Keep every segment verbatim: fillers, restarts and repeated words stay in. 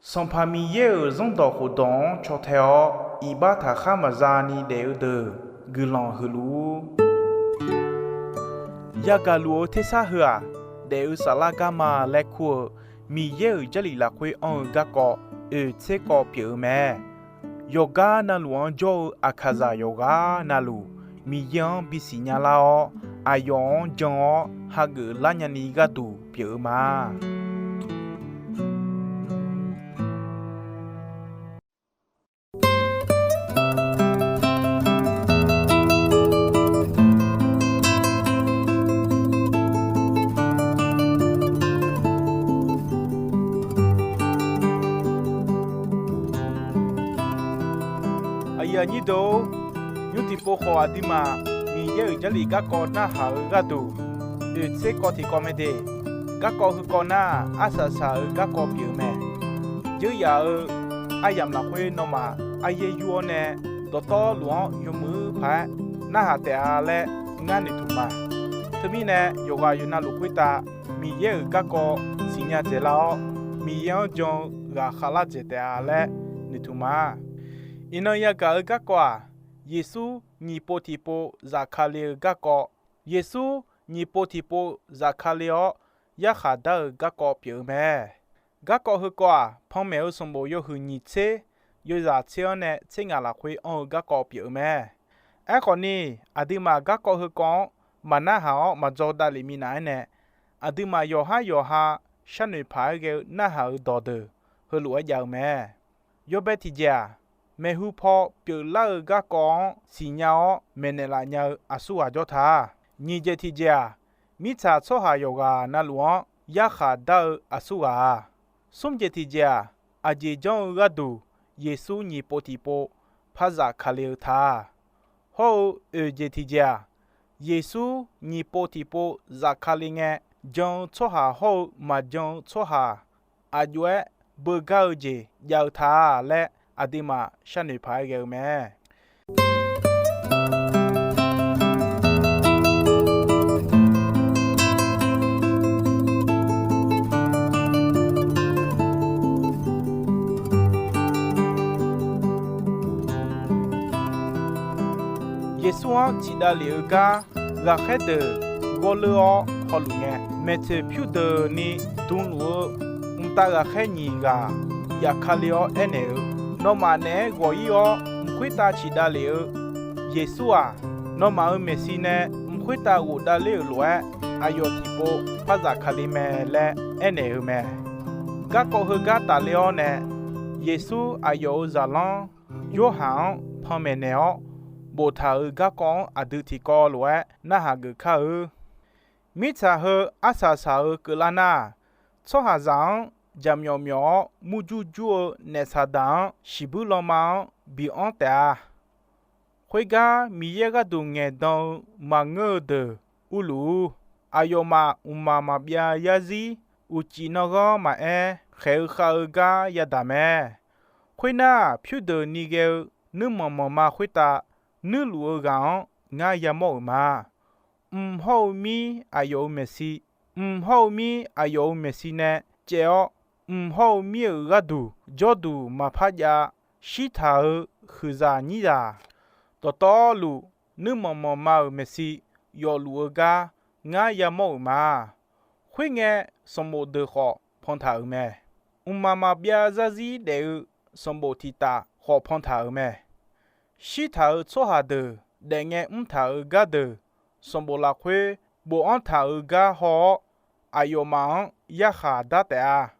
Sanqpaq Miqyaer-euq zanrdawq khofdawq-anr caw tae-awr, iqbax taqkhar maqza ni daef-eu deuq guiqlanq huiq luf-ur. Yagaq luf-eu tersar heu-aq, daef-eu saflar garma laer kur-eu Miqyaer-euq Jarlif lafkhoer anr-eu garkawv oeq tser kawv pyeuf-eu mae. Yawqgar navluf-anr jawr-eu aqkaqzaq yawqghaq navluf, Miqyaer-anr bisiq nya lar-awr, aqyawf-anr jan-awr hageuf lar nyani gharduq pyeuf-eu ma. Aqyuif aqnyir deuq-or, nymr tiqpov khawf aqduimaf Miqyaer-euq Jarlif garkawv narhaq-eu gharduq oeq tser kawv tiqkawv mae de. Garkawv heukawv nar, arsaq saq-euq garkawv pyeuf-eu mae. Dzeur yaf-eu aryamq lafkhoer nawmaf aryaer yur-awr nae, dawqtawvluf-anr yawmuiq paq-aer narhaq taef-a laer ngar noeqtmq ma. Teumirnae, yawqghaq yawqnavluf khoertav Miqyaer-euq garkawv siqnya dzaeqlar-awr, Miqyaer-anr jan-eu ghaqkhav lar dzaeq taef-a laer noeqtmq ma. Iqnan yagaq-eu garkawv-aq, Yeqsur nyiq pov tiqpov zafkale-eu garkawv, Yeqsur nyiq pov tiqpov zafkale-awr yarkhaq dar-euq garkawv pyeuf-eu mae. Garkawv heukawv-aq, panmaeq-eu sanqbof yawhuiq nyiq tser, yawzaq tser-anr nae tser ngaq lafkhoer anr-eu garkawv pyeuf-eu mae. Aerkhawf ni, aqduimaf garkawv heukawv-anr maqnarhaq-awr maqdzaw davlef minav-aer nae, aqduimaf yawqhar yawqha sharnoeq paq-aer ghae-eu narhaq-eu dawqdeuq heulof-aer jav-eu mae. Yawbae tiqjeq-aq, maeqhu paw pyeuflar-eu garkawv-anr siqnya-awr maeqnaeq laf nya-eu aqsurghaq jawr ta. Nyiq jeq tiqjeq-aq, mirtsaq tsawrhaq yawqghaq navluf-anr yarkhaq dar-eu aqsurghaq-a. Smr jeq tiqjeq-aq, aqjeq janr-eu gharduq Yeqsur nyiq pov tiqpov par zafkale-eu ta. Hawr-eu oeq jeq tiqjeq-aq, Yeqsur nyiq pov tiqpov zafkale ngae, jan-eu tsawrhaq hawr-eu maqjan-eu tsawrhaq aqjox-aer beugar-eu jeq jav-eu ta laer aqduimaf sharnoeq paq-aer ghae-eu mae. Yeqsur-anr ciqdav lef-eu gar ghaqkhaer deuq ghawrleur-awr hawluf ngae, maeqtsoeq pyurdeuqni dmluf-eu mqtav ghaqkhaer nyiq ghaq yafkale-awr aernaeq-eu, Nawmaf naeq-aer ghawq-ir-awr mq khoertav ciqdav lef-eu Yeqsur-aq, nawmaf-euq maeqshi nae mq khoertav ghofdav ler-euq lof-aer, aqyawf tiqpov par zafkale mae laer aernaeq-eu mae. Garkawv heugar tafler-awr nae, Yeqsur aqyawf-euq zaqlanr Yorhaq-anr panmaeq naeq-awr boftaq-euq garkawv-anr aqdui tiqkawv lof-aer narhaq geuf kar-eu. Mirtsaq heu arsaq saq-euq keuvlar nar, tsawrhaqzaq-anr jaqmyawf myawf-awr murjur jur-eu naef Saqdaq-anr shiqbuir lanma-anr bianr taef-a. Khoergar Miqyaer gharduq ngaeqdan-eu maqngeur-eu deuq urluf-ur. Aqyawfmaf mqmaq maqbyav yarzir uqcif nanrghanr maqaer, khaeq-eu khav-eu gar yadaq mae. Khoernar, pyurdeuqni ghae-eu nuirmanq manqma khoertav nuirluf-eu ghaq-anr ngar yamawr-euq ma. Mq hawr-eu mir aqyawf-euq maeqshi, mq hawr-eu mir aqyawf-euq maeqshi nae caev-awr, mq hawr-eu mir-euq gharduq jawrduq maqpar jav shirtaq-euq huiqzaq nyirzaq, dawqtawvluf nuirmanq manqma-euq maeqshi yawfluf-eu gar ngar yamawr-euq ma. Khoerngae, sanqbof deuq khawf pantaq-euq mae. Mqmaq maqbyav zarzir daef-eu sanqbof tiq taf khawf pantaq-euq mae. Shirtaq-euq tsawrhaq deuq daefngae mrtaq-euq gardeuq, sanqbof lafkhoer bofanr taq-euq gar haw-awr, aqyawfmaf-anr yarkhaq dar taef-a.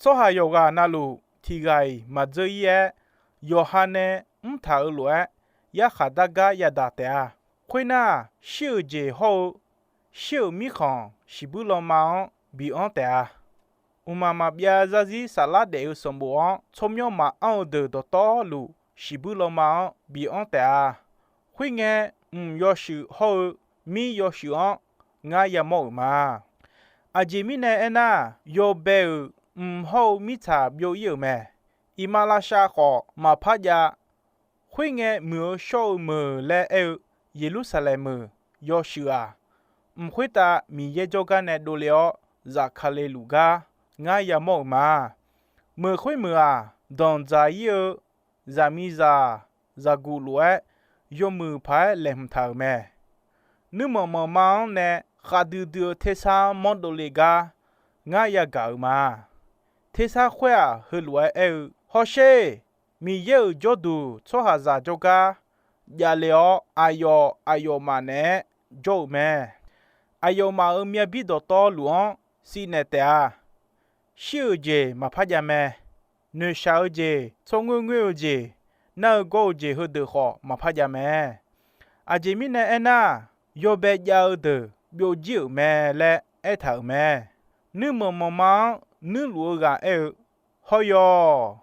Tsawrhaq yawqghaq navluf tiq ghaq-iq maqdzeur-ir-aer, yawqha nae mrtaq-euq lof-aer yarkhaq dar gar yadaq taef-a. Khoernar, shir-euq jeq hawr-eu shir-euq mirkhanq shiqbuir lanma-anr bianr taef-a. Mqmaq maqbyav zarzir saflar daef-eu sanqbof-anr tsawrmyanr maqanr-eu deuq dawqtawvluf shiqbuir lanma-anr bianr taef-a. Khoerngae, mq yawshuif hawr-eu mir yawshuif-anr ngar yamawr-euq ma. Aqjeq mirnae aernar, yawbae-euq mq hawr-eu mirtsaq byov-ir-euq mae. Iqmalavshav khawf maqpar jav. Khoerngae, muiq-eu shawr-eu meuq laer aer-eu Yeqlursaqlaeq meuq yawshuif-aq, mq khoertav Miqyaer jawrgar nae dovle-awr zafkale luf gar ngar yamawr-euq ma. Meuq khoermeuq-aq, danqdzaq-ir-eu zaqmiqzaq zaqguq lof-aer yawmuiq paq-aer laeqhmq taq-euq mae. Nuirmanq manqma-anr nae khavdui dui-eu tersar-anr mawrdov le gar ngar yagaq-euq ma. Tersar khoer-aq, heulof-aer aer-eu, Hawsher, Miqyaer-euq jawrduq tsawrhaqzaq jawrgar javle-awr, aqyawf aqyawfmaf naeq-aer jawr-euq mae. Aqyawfmaf-euq myavbir dawqtawvluf-anr sivnaeq taef-a. Shir-euq jeq maqpar jav mae. Noeqshaq-eu jeq, tsawrngoer ngoer-eu jeq, nar-eu gawr-eu jeq heudeuq khawf maqpar jav mae. Aqjeq mirnae aernar, yawbae jav-eu deuq byovjir-euq mae laer aertaq-euq mae. Nuirmanq manqma-anr nuirluf-eu ghaq aer-eu, Hawyaw,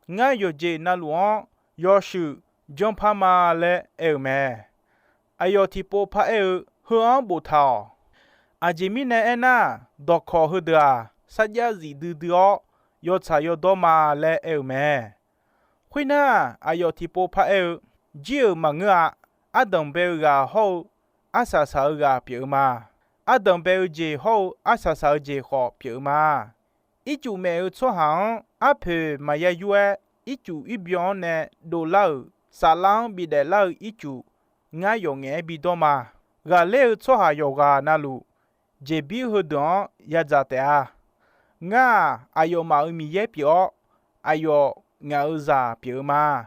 ngar yawqjeq navluf-anr yawshuif janrpar ma laer aer-eu mae. Aqyawf tiqpov paraer-eu, Heu-anr boftaq-awq. Aqjeq mirnae aernar, dawqkawq heudeuq-aq, sarjax zif duidui-awr, yawtsaq yawdawr ma laer aer-eu mae. Khoernar, aqyawf tiqpov paraer-eu, Jir-euq maqngeur-a. Ardanq bae-eu ghaq hawr-eu arsaq saq-eu ghaq pyeuf-eu ma. Ardanq bae-eu jeq hawr-eu arsaq saq-eu jeq khawf pyeuf-eu ma. Ircuf maef-eu tsawrhaq-anr arpoeq maqya yur-aer, ircuf irbyan-anr nae dovlar-euq saflar-anr bidaef lar-eu ircuf, ngar yawf ngaef-aer bidawr ma. Ghaqler-eu tsawrhaq yawqghaq navluf, jeqbir heudeuq-anr yadzaq taef-a. Ngar-aq, aqyawfmaf-euq Miqyaer pyeuf-awr, aqyawf ngaq-euq zaq pyeuf-eu ma.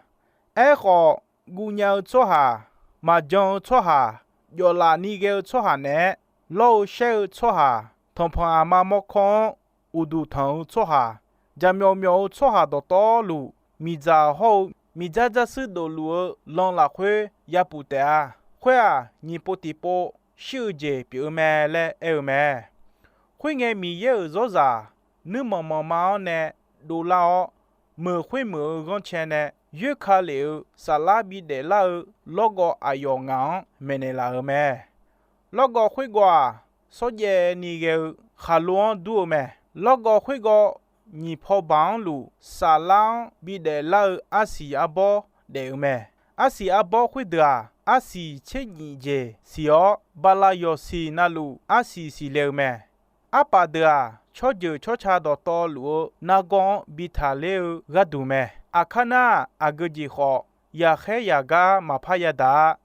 Aerkhawf, guvnya-eu tsawrhaq, maqjan-eu tsawrhaq, jawflaf ni ghae-eu tsawrhaq naeq-aer lawr-eu shaer-eu tsawrhaq, tanqpanq aqma mawrkawr-anr uqduq tanq-eu tsawrhaq, jaqmyawf myawf-eu tsawrhaq dawqtawvluf, miqdzaq hawr-eu miqdzar dzarsuir dofluf-eu lan lafkhoer yapuf taef-a. Khoer-aq, nyiq pov tiqpov shir-eu jeq pyeuf-eu mae laer aer-eu mae. Khoerngae, Miqyaer-euq zawrzaq nuirmanq manqma-anr nae dovlar-awr, meuq khoermeuq-eu ghanrcae nae yoerka lef-eu saflar bidaef lar-eu lawrgawv aqyawf ngaq-anr maeqnaeq laf-euq mae. Lawrgawv khoergawv-aq, shawrjaev ni ghae-eu khaqlo-anr dur-eu mae. Lawrgawv khoergawv nyiq paw baq-anr luf saflar-anr bidaef lar-eu arsiq arbawr daef-eu mae. Arsiq arbawr khoerdeuq-aq, arsiq tser nyif jeq siq-awr, bala yawqsiq navluf arsiq siqle-eu mae. Arpaf deuq-aq, tsawrjeuq tsawrca dawqtawvluf-eu nargawr-anr bi taqler-eu gharduq mae. Aqkar nar, aqgeu jeq khawf, yaqkhaer yaqgar maqpar yadaq-a.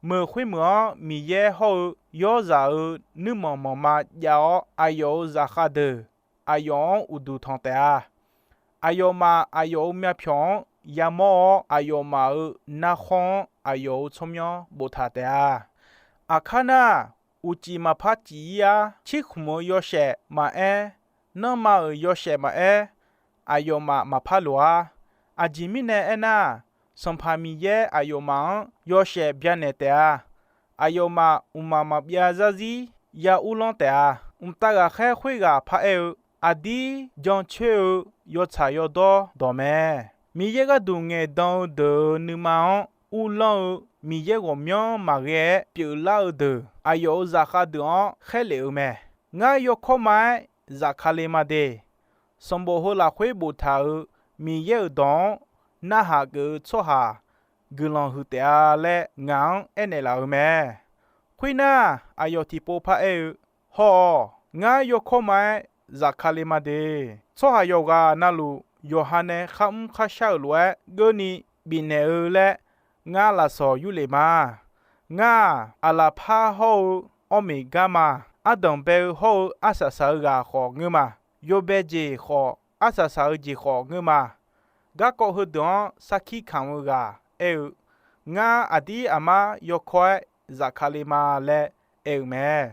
Meuq khoermeuq-anr Miqyaer hawr-eu yawrzaq-euq nuirmanq manqma jav-awr, aqyawf-euq zaqkhav deuq aqyawf-anr uqduq tanq taef-a. Aqyawfmaf aqyawf-euq myavpyawq-anr yamawr-awr, aqyawfmaf-euq narkhawr-anr aqyawf-euq tsawrmyanr boftaq taef-a. Aqkar nar, uqcif maqpar cif-ir-ar. Cirkhmq-euq yawshaef maqaer, nanrma-euq yawshaef maqaer, aqyawfmaf maqpar loq-ar. Aqjeq mirnae aernar, Sanqpaq Miqyaer aqyawfmaf-anr yawshaef byanaeq taef-a. Aqyawfmaf mqmaq maqbyav zarzir ya urlanr taef-a. Mqtav ghaqkhaer khoerghaq paraer-eu, aqdir jancoer-eu yawtsaq yawdawr dawq mae. Miqyaer gharduq ngaeqdan-eu deuq-euq nuima-anr uvlanr-eu Miqyaer ghawqmyanr maqghae-aer pyeuflar-eu deuq, aqyawf-euq zaqkhav deuq-anr khaerlef-eu mae. Ngar yawkawr ma-aer zafkale ma de. Sanqbof heu lafkhoer boftaq-euq Miqyaer-euq dawq-anr narhaq geuf-eu tsawrhaq guiqlanq huiq taef-a laer ngaq-anr aernaeq laf-eu mae. Khoernar, aqyawf tiqpov paraer-eu, Hawr-awq. Ngar yawkawr ma-aer zafkale ma de. Tsawrhaq yawqghaq navluf, yawqha nae kharmr kharshar-euq lof-aer geurni bifnaeq-eu laer ngar lafsawq yurlef ma. Ngar-aq, aqlaqpar hawr-eu awrmeq gar ma. Ardanq bae-eu hawr-eu arsaq saq-eu ghaq khawf ngeur ma. Yawbae jeq khawf, arsaq saq-eu jeq khawf ngeur ma. Garkawv heudeuq-anr sarkir kamq-eu ghaq aer-eu, Ngar aqdir aqmar yawkawr-aer zafkale ma laer aer-eu mae.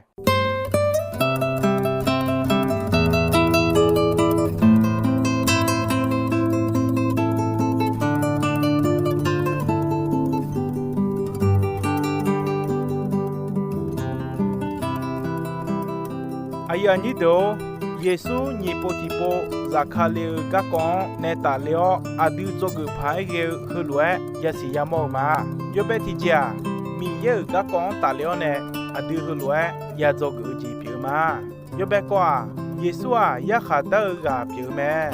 Aqyuif aqnyir deuq-or, Yeqsur nyiq pov tiqpov zafkale-eu garkawv-anr nae tafle-awr, aqdui dzawgeuf paq-aer ghae-eu heulof-aer yasiq yamawr-eu ma. Yawbae tiqjeq-aq, Miqyaer-euq garkawv-anr tafle-awr nae aqdui heulof-aer ya dzawgeuf-eu jeq pyeuf-eu ma. Yawbae kawv-aq, Yeqsur-aq yarkhaq dar-eu ghaq pyeuf-eu mae.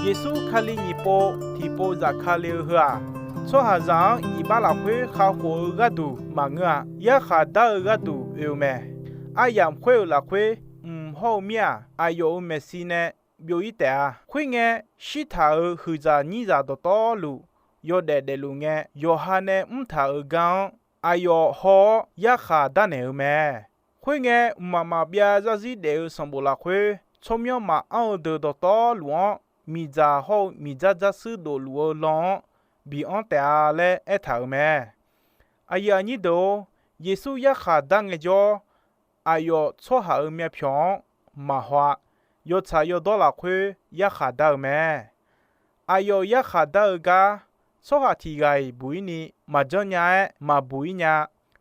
Yeqsur Kali nyiq pov tiqpov zafkale-eu heu-aq, tsawrhaqzaq-anr iqbax lafkhoer kakhof-eu gharduq maqngeur-a. Yarkhaq dar-eu gharduq oe-eu mae. Aryamq khoer-euq lafkhoer mq hawr-eu mir-aq, aqyawf-euq maeqshi nae byov-ir taef-a. Khoerngae, shirtaq-euq huiqzaq nyirzaq dawqtawvluf yawdaef daefluf ngae, yawqha nae mrtaq-euq gar-anr aqyawf haw-awr yarkhaq darnaeq-eu mae. Khoerngae, mqmaq maqbyav zarzir daef-eu sanqbof lafkhoer tsawrmyanr maqanr-eu deuq dawqtawvluf-anr, miqdzaq hawr-eu miqdzar dzarshuir dofluf-eu lan-anr bianr taef-a laer aertaq-euq mae. Aqyuif aqnyir deuq-or, Yeqsur yarkhaq dar ngaejawr, aqyawf tsawrhaq-euq myavpyawq-anr maqhaw-a. Yawtsaq yawdawr lafkhoer yarkhaq dar-eu mae. Aqyawf yarkhaq dar-eu gar, tsawrhaq tiq ghaq-iq buq-ir ni maqjanr nya-aer maqbuq-ir nya.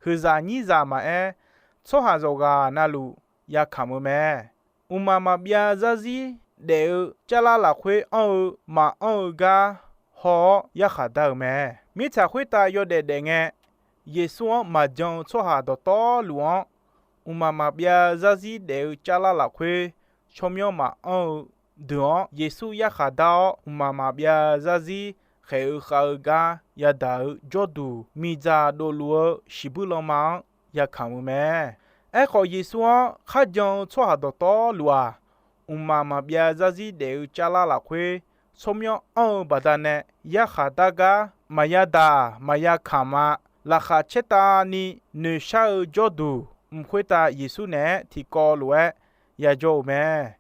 Huiqzaq nyirzaq maqaer, tsawrhaq zawqghaq navluf yakamq-eu mae. Mqmaq maqbyav zarzir daef-eu carlar lafkhoer anr-eu maqanr-eu gar haw-awr yarkhaq dar-eu mae. Mirtsaq khoertav yawdaef daef ngae, Yeqsur-anr maqjan-eu tsawrhaq dawqtawvluf-anr, mqmaq maqbyav zarzir daef-eu carlar lafkhoer tsawrmyanr maqanr-eu deuq-anr Yeqsur yarkhaq dar-awr, mqmaq maqbyav zarzir khaeq-eu khav-eu gar yadaq-eu jawrduq, miqdzaq dofluf-eu shiqbuir lanma-anr yakamq-eu mae. Aerkhawf, Yeqsur-anr kharjan-eu tsawrhaq dawqtawvluf-aq, mqmaq maqbyav zarzir daef-eu carlar lafkhoer tsawrmyanr anr-eu baqdanae yarkhaq dar gar maqya daq maqya kamq-a. Laqkhaq caertavni noeqshar-eu jawrduq mq khoertav Yeqsur naeq-aer tiqkawv lof-aer yajawr-eu mae.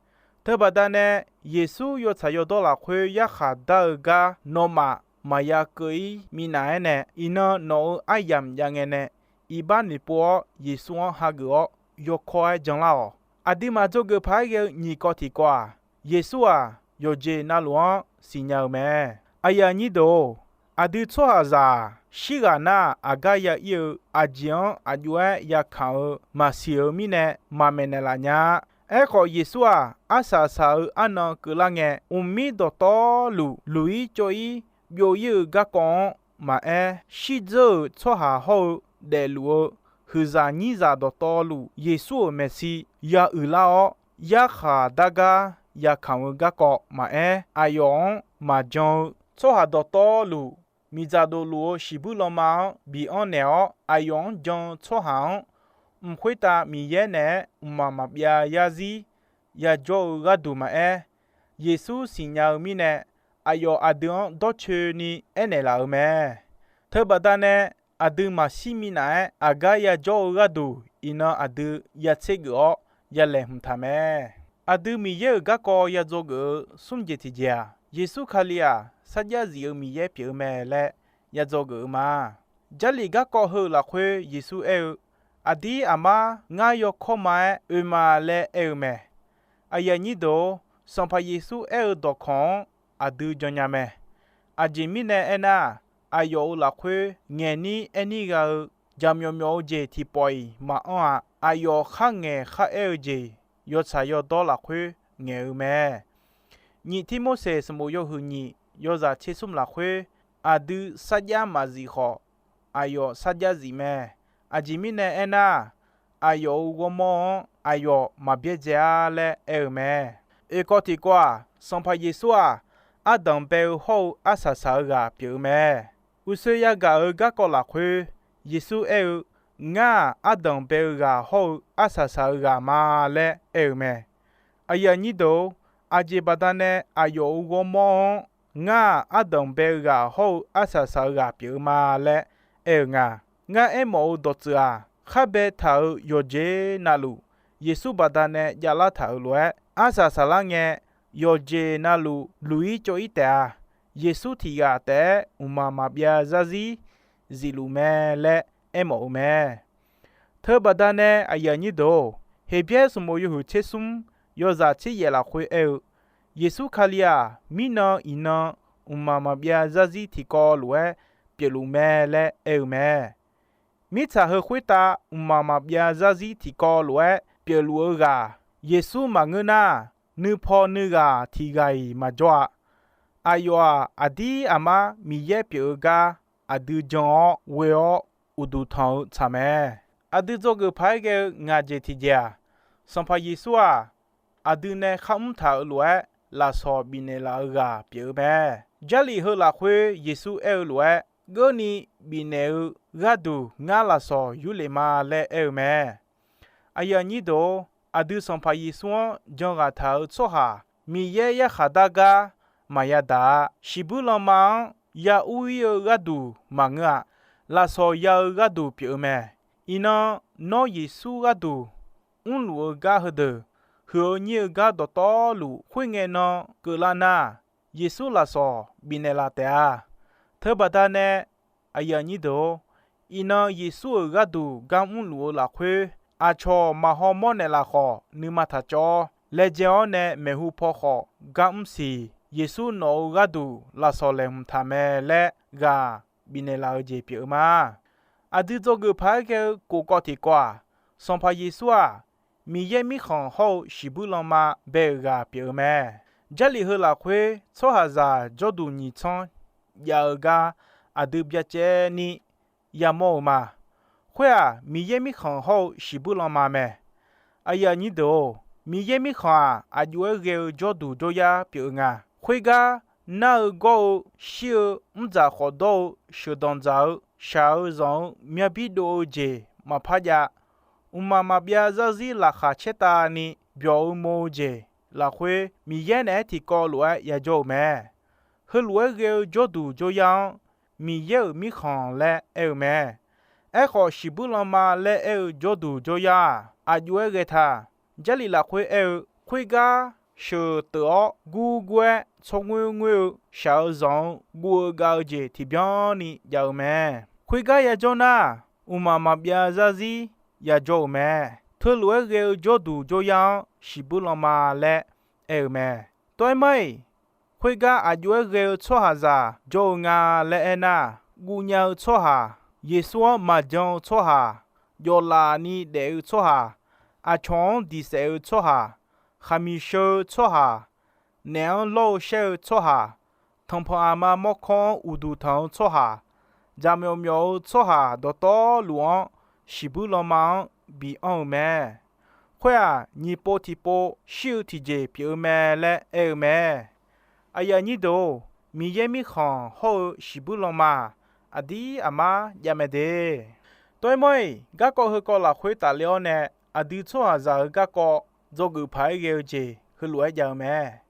Teubaqda nae, Yeqsur yawtsaq yawdawr lafkhoer yarkhaq dar-eu gar nawmaf maqya keuv-ir minav-aer nae, iqnan nawq-euq aryamq jav ngae nae iqbax noeqpov-awr Yeqsur-anr hageuf-awr yawkawr-aer janlar-awq. Aqduimaf dzawgeuf paq-aer ghae-eu nyiq kawv tiqkawv-aq, Yeqsur-aq yawqjeq navluf-anr siqnya-eu mae. Aqyuif aqnyir deuq-or, aqdui tsawrhaqzaq-aq, shirghaq nar aqgar ya ir-eu aqjeq-anr aqjox-aer yakamq-eu maqsiq-euq mirnae maqmaeq naeqlaf nya-a. Aerkhawf, Yeqsur-aq, arsaq saq-eu arnan keuvlar ngae, mqmir dawqtawvluf luq-ir cawv-ir byov-ir-eu garkawv-anr maqaer, shirdzeur-euq tsawrhaq hawr-eu daefluf-eu huiqzaq nyirzaq dawqtawvluf Yeqsur-euq maeqshi ya uiqlar-awr, yarkhaq dar gar yakamq-eu garkawv maqaer, aqyawf-anr maqjan-eu tsawrhaq dawqtawvluf, miqdzaq dofluf-eu shiqbuir lanma-anr bianr naeq-awr, aqyawf-anr jan-eu tsawrhaq-anr mq khoertav Miqyaer naeq-aer mqmaq maqbyav zarzir yajawr-eu gharduq maqaer, Yeqsur siqnya-eu mirnae, aqyawf aqdui-anr dawrcoeni aernaeq laf-euq mae. Teubaqda nae, aqdui maqshir minav-aer aqgar yajawr-eu gharduq, iqnan aqdui yatser geuf-awr yalaeqhmq taq mae. Aqdui Miqyaer-euq garkawv yadzaw geuf-eu smr jeq tiqjeq-aq, Yeqsur Kali-aq, sarjax zif-eu Miqyaer pyeuf-eu mae laer yadzaw geuf-eu ma. Jarlif garkawv heu lafkhoer Yeqsur aer-eu, Aqdir aqmar ngar yawkawr ma-aer oe ma laer aer-eu mae. Aqyuif aqnyir deuq-or, Sanqpaq Yeqsur aer-eu dawqkawq-anr aqdui jannya mae. Aqjeq mirnae aernar, aqyawf-euq lafkhoer ngaeqnir aernir gha-eu jaqmyawf myawf-eu jeq tiqpawf-iq maqanr-aq, aqyawf khar ngaeq khar aer-eu jeq yawtsaq yawdawr lafkhoer ngaeq-eu mae. Nyiq Tirmorseq sanqbof yawhuiq nyiq yawzaq tser smr lafkhoer, aqdui sarjax maqzif khawf, aqyawf sarjax zif mae. Aqjeq mirnae aernar, aqyawf-euq ghawrmawr-anr aqyawf maq byaerdzae-ar laer aer-eu mae. Oekawv tiqkawv-aq, Sanqpaq Yeqsur-aq, ardanq bae-eu hawr-eu arsaq saq-eu ghaq pyeuf-eu mae. Uqshoe yagaq-euq garkawv lafkhoer, Yeqsur aer-eu, Ngar-aq, ardanq bae-eu ghaq hawr-eu arsaq saq-eu ghaq ma laer aer-eu mae. Aqyuif aqnyir deuq-or, aqjeq baqdanae aqyawf-euq ghawrmawr-anr, Ngar-aq, ardanq bae-eu ghaq hawr-eu arsaq saq-eu ghaq pyeuf-eu ma laer aer-eu nga. Ngar aermawf-eu dawqtsuif-aq, khar baetaq-euq yawqjeq navluf, Yeqsur baqdanae javlar taq-euq lof-aer, arsaq saqlar ngae, yawqjeq navluf luq-ir cawv-ir taef-a. Yeqsur tiq ghaq taef-aer mqmaq maqbyav zarzir zifluf mae laer aermawf-eu mae. Teubaqda nae aqyuif aqnyir deuq-or, Heqbyaer sanqbof yawhuiq tser smr yawzaq tser yaef lafkhoer aer-eu, Yeqsur Kali-aq, mirnan iqnan mqmaq maqbyav zarzir tiqkawv lof-aer pyeufluf mae laer aer-eu mae. Mirtsaq heu khoertav mqmaq maqbyav zarzir tiqkawv lof-aer pyeufluf-eu ghaq Yeqsur maqngeur nar, nuipaw nuighaq tiq ghaq-iq maqjawr-a. Aqyawf-aq, aqdir aqmar Miqyaer pyeuf-eu gar aqdui jan-awr ghoe-awr uqduq tanq-eu tsaq mae. Aqdui dzawgeuf paq-aer ghae-eu ngaq jeq tiqjeq-aq, Sanqpaq Yeqsur-aq, aqdui nae kharmr taq-euq lof-aer lafsawq bifnaeq laf-eu ghaq pyeuf-eu mae. Jarlif heu lafkhoer Yeqsur aer-eu lof-aer, Geurni bifnaeq-eu gharduq ngar lafsawq yurlef ma laer aer-eu mae. Aqyuif aqnyir deuq-or, aqdui Sanqpaq Yeqsur-anr jan ghaq taq-euq tsawrhaq Miqyaer yarkhaq dar gar maqya daq-a. Shiqbuir lanma-anr ya ur-ir-eu gharduq maqngeur-aq, lafsawq ya-eu gharduq pyeuf-eu mae. Iqnan, nawr Yeqsur gharduq mrluf-eu gar heudeuq, huiq-eu nyir-eu gar dawqtawvluf khoerngae nan keuvlar nar, Yeqsur lafsawq bifnaeq laf taef-a. Teubaqda nae, aqyuif aqnyir deuq-or, iqnan Yeqsur-euq gharduq gar mrluf-eu lafkhoer, aqcawq maqhaw mawrnaeq laf khawf nuima taq cawv-awr, laejae-awr nae maeqhu paw khawf gar mr siq. Yeqsur nawq-euq gharduq lafsawq laeqhmq taq mae laer ghaq bifnaeq laf-eu jeq pyeuf-eu ma. Aqdui dzawgeuf paq-aer ghae-eu kof kawv tiq kawv-aq, Sanqpaq Yeqsur-aq, Miqyaer mirkhanq hawr-eu shiqbuir lanma bae-euq ghaq pyeuf-eu mae. Jarlif heu lafkhoer tsawrhaqzaq jawrduq nyiq tsanr jav-eu gar aqdui byacaevni yamawr-eu ma. Khoer-aq, Miqyaer mirkhanq hawr-eu shiqbuir lanma mae. Aqyuif aqnyir deuq-or, Miqyaer mirkhanq-aq, aqjox-aer ghae-eu jawrduq jawryar pyeuf-eu nga. Khoergar nar-eu gawr-eu, shir-eu, mrdzaq khawf dawr-eu, sheuqdanq dzaq-eu, shaq-eu zanq-eu, myavbir dov-eu jeq maqpar jav. Mqmaq maqbyav zarzir laqkhaq caertavni byawq-eu mo-eu jeq lafkhoer, Miqyaer naeq-aer tiqkawv lof-aer yajawr-euq mae. Heulof-aer ghae-eu jawrduq jawryar-anr Miqyaer-euq mirkhanq laer aer-eu mae. Aerkhawf, shiqbuir lanma laer aer-eu jawrduq jawryar-aq, aqjox-aer ghae ta. Jarlif lafkhoer aer-eu, khoergar sheuq teuf-awr gurgur-aer tsawrngoer ngoer-eu shaq-eu zanq-eu guv-eu gav-eu jeq tiqbyan ni jav-eu mae. Khoergar yajawr nar, mqmaq maqbyav zarzir yajawr-euq mae. Teulof-aer ghae-eu jawrduq jawryar-anr shiqbuir lanma laer aer-eu mae. Tov-aer mar-iq, khoergar aqjox-aer ghae-eu tsawrhaqzaq jawr-eu nga laer aernar, guvnya-eu tsawrhaq, Yeqsur-anr maqjan-eu tsawrhaq, jawflaf ni daef-eu tsawrhaq, aqcawq-anr diq saef-eu tsawrhaq, khaqmiq sheu-eu tsawrhaq, naef-anr lawr-eu shaer-eu tsawrhaq, tanqpanq aqma mawrkawr-anr uqduq tanq-eu tsawrhaq, jaqmyawf myawf-eu tsawrhaq dawqtawvluf-anr shiqbuir lanma-anr bianr-eu mae. Khoer-aq, nyiq pov tiqpov shir-eu tiqjeq pyeuf-eu mae laer aer-eu mae. Aqyuif aqnyir deuq-or, Miqyaer mirkhanq hawr-eu shiqbuir lanma aqdir aqmar jav mae de. Tov-aer mar-iq, garkawv heukawv lafkhoer tafle-awr nae aqdui tsawrhaqzaq-euq garkawv dzawgeuf paq-aer ghae-eu jeq heulof-aer jav-eu mae.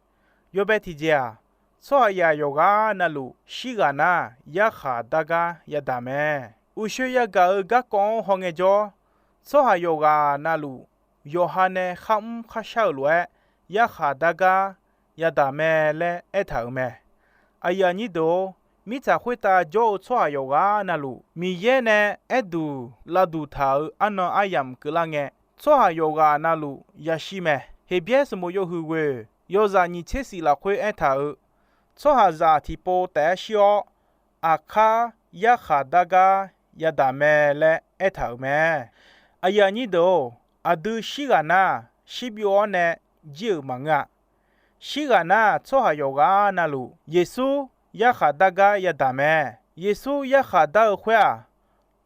Yawbae tiqjeq-aq, tsawrhaqzaq yawqghaq navluf shirghaq nar yarkhaq dar gar yadaq mae. Uqshoe yagaq-euq garkawv-anr hawngae jawr, tsawrhaq yawqghaq navluf yawqha nae kharmr kharshar-euq lof-aer yarkhaq dar gar yadaq mae laer aertaq-euq mae. Aqyuif aqnyir deuq-or, mirtsaq khoertav jawr-eu tsawrhaq yawqghaq navluf Miqyaer nae aerduq lavduq taq-euq arnan aryamq keuvlar ngae, tsawrhaq yawqghaq navluf yashir mae. Heqbyaer sanqbof yawhuiq ghoeq yawzaq nyiq tser shif lafkhoer aertaq-euq, tsawrhaqzaq tiqpov taef-aer shir-awr, aqkar yarkhaq dar gar yadaq mae laer aertaq-euq mae. Aqyuif aqnyir deuq-or, aqdui shirghaq nar, shirbyov-awr nae jir-euq maqngeur-a. Shirghaq nar, tsawrhaq yawqghaq navluf Yeqsur yarkhaq dar gar yadaq mae. Yeqsur yarkhaq dar-eu khoer-aq,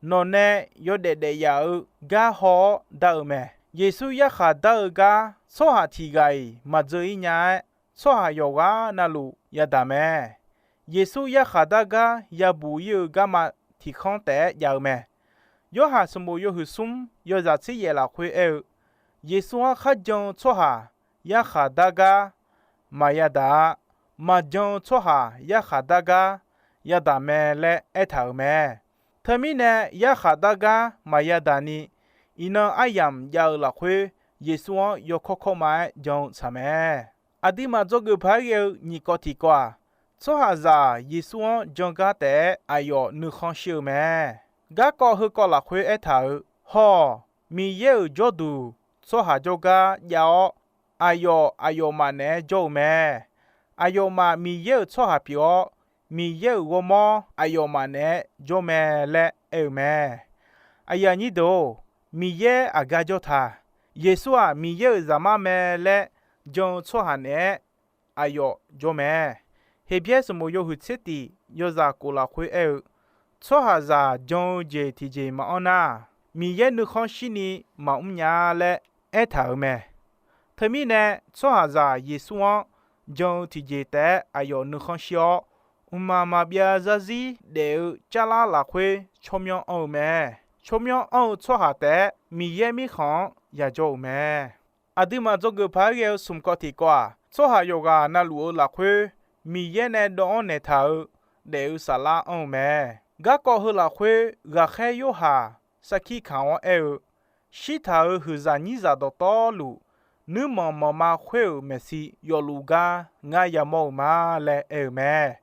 nawq nae yawdaef daef yaf-eu gar haw-awr dar-eu mae. Yeqsur yarkhaq dar-eu gar tsawrhaq tiq ghaq-iq maqdzeur-ir nya-aer, tsawrhaq yawqghaq navluf yadaq mae. Yeqsur yarkhaq dar gar yabuq-ir-eu garma tiq khanr taef-aer jav-eu mae. Yorhaq sanqbof yawhuiq smr yawzaq tser yaef lafkhoer aer-eu, Yeqsur-anr kharjan-eu tsawrhaq yarkhaq dar gar maqya daq-a. Maqjan-eu tsawrhaq yarkhaq dar gar yadaq mae laer aertaq-euq mae. Teumirnae yarkhaq dar gar maqya daq ni, iqnan aryamq jav-eu lafkhoer Yeqsur-anr yawkawr kawrma-aer jan-eu tsaq mae. Aqduimaf dzawgeuf paq-aer ghae-eu nyiq kawv tiq kawv-aq, tsawrhaqzaq Yeqsur-anr jan gar taef-aer aqyawf nuikhanr shir-eu mae. Garkawv heukawv lafkhoer aertaq-euq, hawq, Miqyaer-euq jawrduq tsawrhaq jawrgar jav-awr, aqyawf aqyawfmaf naeq-aer jawr-eu mae. Aqyawfmaf Miqyaer-euq tsawrhaq pyeuf-awr, Miqyaer-euq ghawrmawr aqyawfmaf naeq-aer jawr mae laer aer-eu mae. Aqyuif aqnyir deuq-or, Miqyaer aqgar jawr ta. Yeqsur-aq Miqyaer-euq zaqmar mae laer jan-eu tsawrhaq naeq-aer aqyawf jawr mae. Heqbyaer sanqbof yawhuiq tser tif yawzaq kof lafkhoer aer-eu, tsawrhaqzaq jan-eu jeq tiqjeq maqanr nar, Miqyaer nuikhanr shirni maqmr nya laer aertaq-euq mae. Teumirnae tsawrhaqzaq Yeqsur-anr jan-eu tiqjeq taef-aer aqyawf nuikhanr shir-awr, mqmaq maqbyav zarzir daef-eu carlar lafkhoer tsawrmyanr anr-eu mae. Tsawrmyanr anr-eu tsawrhaq taef-aer Miqyaer mirkhanq-anr yajawr-euq mae. Aqduimaf dzawgeuf paq-aer ghae-eu smq kawv tiqkawv-aq, tsawrhaq yawqghaq navluf-eu lafkhoer Miqyaer nae dawv-anr naeqtaq-eu daef-eu saflar anr-eu mae. Garkawv heu lafkhoer Ghaqkhaer Yorhaq sarkir kamq-awr aer-eu, Shirtaq-euq huiqzaq nyirzaq dawqtawvluf, nuirmanq manqma khoer-euq maeqshi yawfluf gar ngar yamawr-eu ma laer aer-eu mae.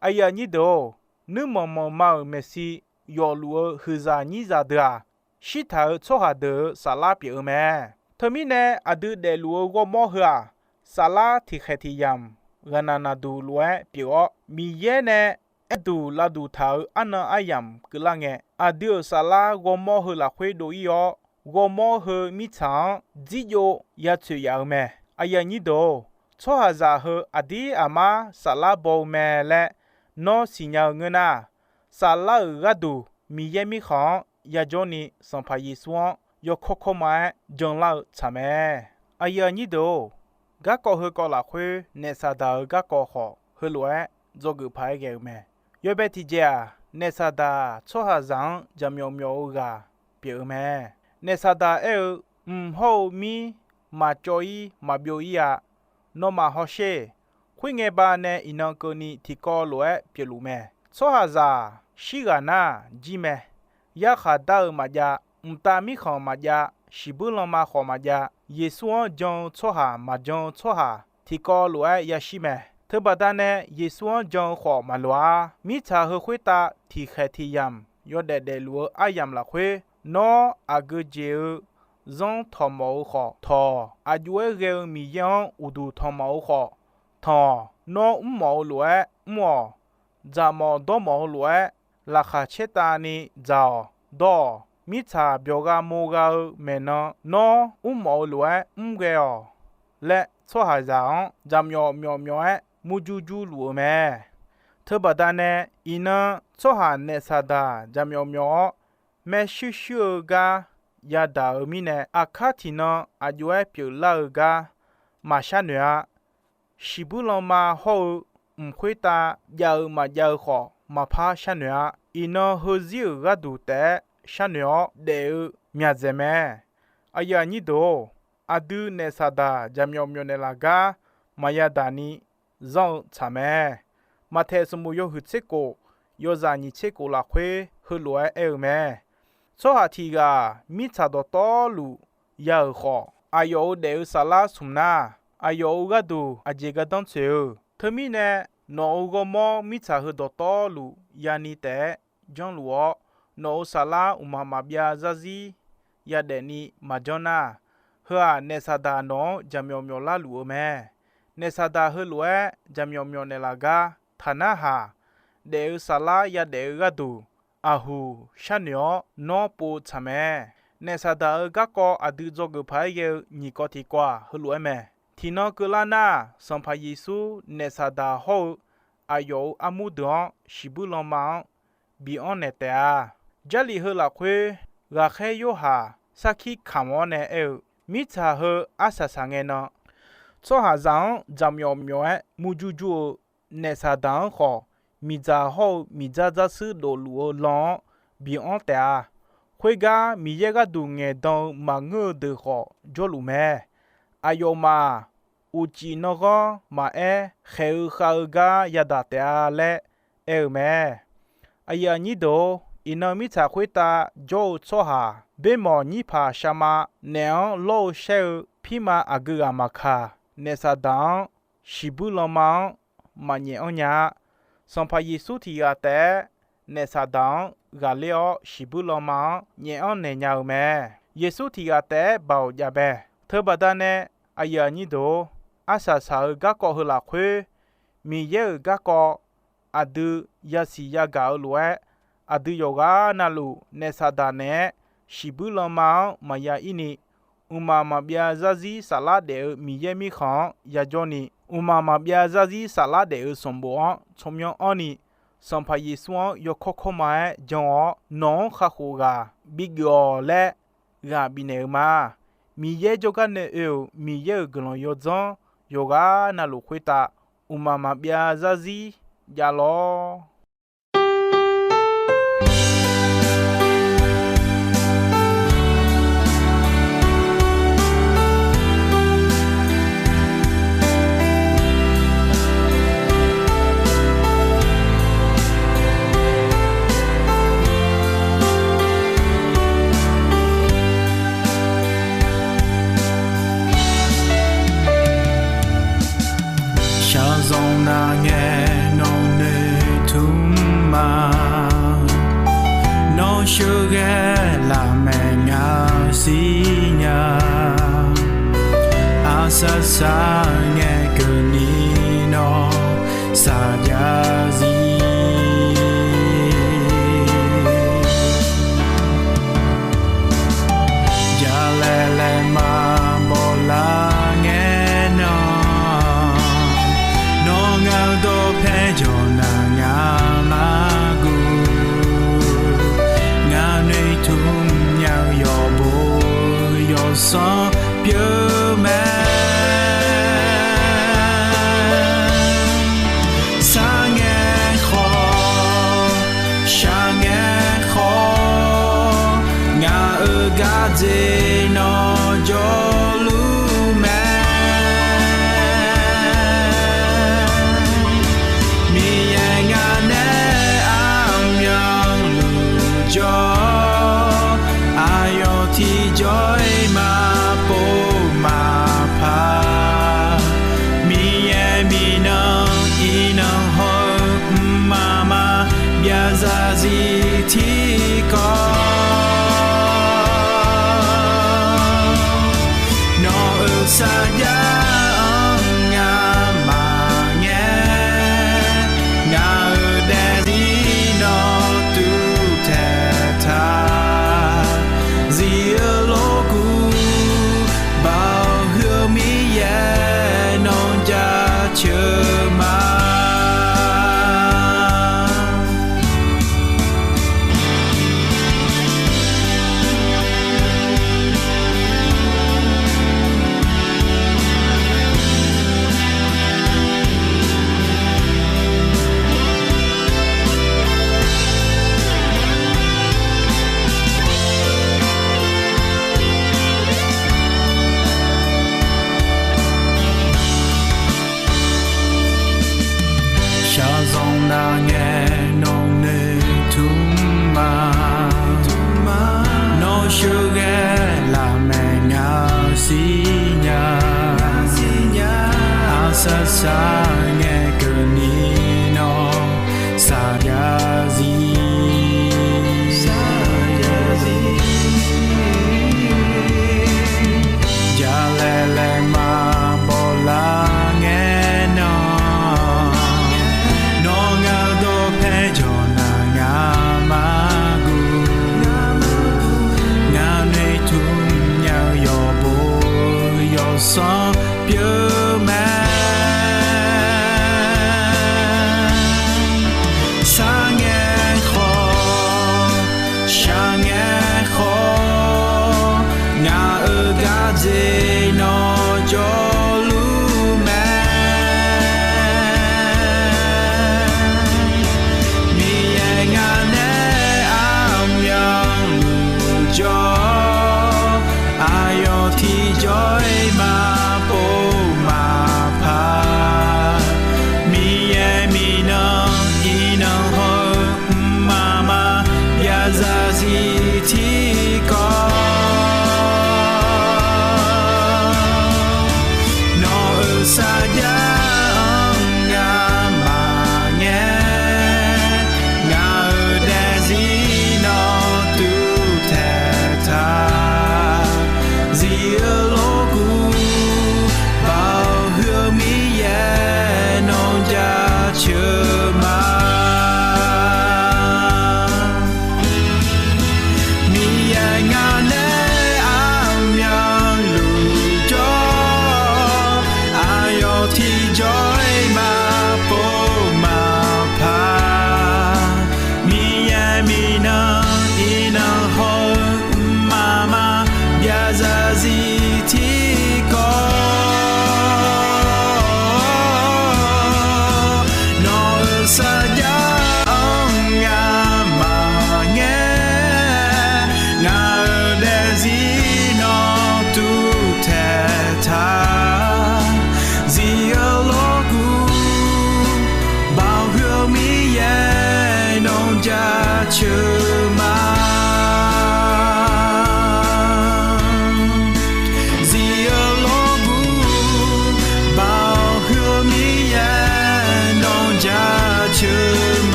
Aqyuif aqnyir deuq-or, nuirmanq manqma-euq maeqshi yawfluf-eu huiqzaq nyirzaq deuq-aq, shirtaq-euq tsawrhaq deuq-euq saflar pyeuf-eu mae. Teumirnae aqdui daefluf-eu ghawrmawr heu-aq, saflar tiqkhaeq tiqyamq ghaqnaq naqduq lof-aer pyeuf-awr, Miqyaer nae aerduq lavduq taq-euq arnan aryamq keuvlar ngae, aqdui-euq saflar ghawrmawr heu lafkhoer dov-ir-awr, ghawrmawr heu mirtsaq-anr dzirjov ya tsoeq yaf-eu mae. Aqyuif aqnyir deuq-or, tsawrhaqzaq heu aqdir aqmar saflar baw-eu mae laer nawr siqnya-eu ngeur nar, saflar-euq gharduq Miqyaer Mirkhanq-anr yajawr ni Sanqpaq Yeqsur-anr yawkawr kawrma-aer janlar-eu tsaq mae. Aqyuif aqnyir deuq-or, garkawv heukawv lafkhoer naef Saqdaq-euq garkawv khawf heulof-aer dzawgeuf paq-aer ghae-eu mae. Yawbae tiqjeq-aq, naef Saqdaq tsawrhaqzaq-anr jaqmyawf myawf-eu ghaq pyeuf-eu mae. Naef Saqdaq aer-eu, Mq hawr-eu mir maqcawv-ir maqbyov-ir-a. Nawmaf hawsher. Khoerngae baqdanae iqnan keuvni tiqkawv lof-aer pyeufluf mae. Tsawrhaqzaq shirghaq nar jir mae. Yarkhaq dar-eu maqjav, mqtav mirkhanq maqjav, shiqbuir lanma khawf maqjav, Yeqsur-anr jan-eu tsawrhaq maqjan-eu tsawrhaq tiqkawv lof-aer yashir mae. Teubaqda nae Yeqsur-anr jan-eu khawf maqloq-ar. Mirtsaq heu khoertav tiqkhaeq tiqyamq yawdaef daefluf-eu aryamq lafkhoer, nawr aqgeu jeq-eu zanr tawqmawf-eu khawf tawq-awq. Aqjox-aer ghae-eu Miqyaer-anr uqduq tanqmawf-eu khawf tanq-awq. Nawr mrmawf-eu lof-aer mr-awq. Dzaqmawf dawrmawf-eu lof-aer laqkhaq caertavni dzaq-awq, dawr-awq. Mirtsaq byawqgha mogha-eu maeqnan nawr mrmawf-eu lof-aer mrghae-awq laer, tsawrhaqzaq-anr jaqmyawf myawf myawf-aer murjur jur luf-eu mae. Teubaqda nae iqnan tsawrhaq naef Saqdaq jaqmyawf myawf-awr, maershuir shuir-eu gar yadaq-eu mirnae, aqkar tiqnan aqjox-aer pyeuflar-eu gar maqshar noeq-a. Shiqbuir lanma hawr-eu mq khoertav jav-eu maqjav-eu khawf maqpar sharnoeq-a. Iqnan heuzir-euq gharduq taef-aer sharnoeq-awr daef-eu myaqdzaeq mae. Aqyuif aqnyir deuq-or, aqdui naef Saqdaq jaqmyawf myawf naeqlaf gar maqya daq ni zanr-eu tsaq mae. Maqtaeq sanqbof yawhuiq tser khof, yawzaq nyiq tser khof lafkhoer heulof-aer aer-eu mae. Tsawrhaq tiq ghaq mirtsaq dawqtawvluf ya-euq khawf, aqyawf-euq daef-eu saflar smq nar, aqyawf-euq gharduq aqjeq gardanr tsoeq-eu. Teumirnae, nawq-euq ghawrmawr mirtsaq heu dawqtawvluf yani taef-aer janrluf-awr, nawq-euq saflar mqmaq maqbyav zarzir yadaef ni maqjanr nar, heu-aq, naef Saqdaq nawq-anr jaqmyawf myawf larluf-eu mae. Naef Saqdaq heulof-aer jaqmyawf myawf naeqlaf gar taq narhaq, daef-eu saflar yadaef-eu gharduq aqhuq sharnoeq-awr nawr pov tsaq mae. Naef Saqdaq-euq garkawv aqdui dzawgeuf paq-aer ghae-eu nyiq kawv tiq kawv-aq, heulof-aer mae. Tiqnan keuvlar nar, Sanqpaq Yeqsur naef Saqdaq hawr-eu aqyawf-euq armur deuq-anr shiqbuir lanma-anr bi anr naeq taef-a. Jarlif heu lafkhoer Ghaqkhaer Yorhaq sarkir kamq-awr nae aer-eu, Mirtsaq heu arsaq saq ngae nan, tsawrhaqzaq-anr jaqmyawf myawf-aer murjur jur-eu naef Saqdaq-anr khawf, miqdzaq hawr-eu miqdzar dzarsuir dofluf-eu lan-anr bi anr taef-a. Khoergar Miqyaer gharduq ngaeqdan-eu maqngeur-eu deuq khawf jawrluf mae. Aqyawfmaf-aq, uqcif nanghanr maqaer, khaeq-eu khav-eu gar yadaq taef-a laer aer-eu mae. Aqyuif aqnyir deuq-or, iqnan mirtsaq khoertav jawr-eu tsawrhaq, bermawq nyirpaq sharma, naef-anr lawr-eu shaer-eu pirma aqgeu ghaq maqkaq, naef Saqdaq-anr shiqbuir lanma-anr maqnyaef anr nya-a. Sanqpaq Yeqsur tiq ghaq taef-aer naef Saqdaq-anr ghaqler-awr shiqbuir lanma-anr nyaef anr naeq nya-eu mae. Yeqsur tiq ghaq taef-aer baoq jav mae. Teubaqda nae, aqyuif aqnyir deuq-or, arsaq saq-eu garkawv heu lafkhoer, Miqyaer-euq garkawv aqdui yasiq yagaq-eu lof-aer, aqdui yawqghaq navluf naef Saqdaq naeq-aer shiqbuir lanma-anr maqya ir ni, mqmaq maqbyav zarzir saflar daef-eu Miqyaer Mirkhanq-anr yajawr ni, mqmaq maqbyav zarzir saflar daef-eu sanqbof-anr tsawrmyanr anr ni, Sanqpaq Yeqsur-anr yawkawr kawrma-aer jan-awr, nawq-anr kakhof ghaq bigeuf-awq laer ghaq bifnaeq-eu ma. Miqyaer jawrgar nae oe-euq Miqyaer-euq guiqlanq yawdzanr yawqghaq navluf khoertav mqmaq maqbyav zarzir javlawr. jav zir. Jalaeq laeqma bawflar ngae nan, nawr ngaq-eu dawqpae jawr nar ngaq maqguv. Ngaq noeqtmq nya-eu yawqbo yawsanr pyeuf mae. Sar ngae khawf, shaq ngae khawf, ngaq-euq gardzer nawr jawrluf mae. Miqyaer ngaq nae aqmyanluf jawr, aqyawf tiqjawr-iq maqpov maqpar. Miqyaer miqnan iqnan haw-eu mqmaq maqbyav zarzir tiqkawv. Nawq-euq sarjax-anr ngamaf ngae, ngaq-euq daefzir nawr tuvtaeq taq. Zif-eu lorkuv, Baoq huiq-eu Miqyaer nawr jaceuq ma. Shaqzanq nar ngae nawq noeqtmq ma. Nawr sheuqghae lafmaeq ngaq-eu sirnya. Aqsar sar